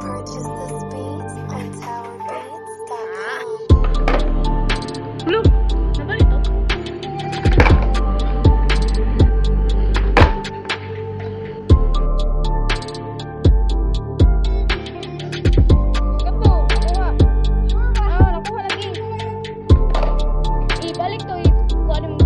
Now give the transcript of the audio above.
Purchase this beat on towerbeats.com. Hello, nabalik to. Kato, nakuha. Ah, nakuha lagi. Ibalik to, kuha mo.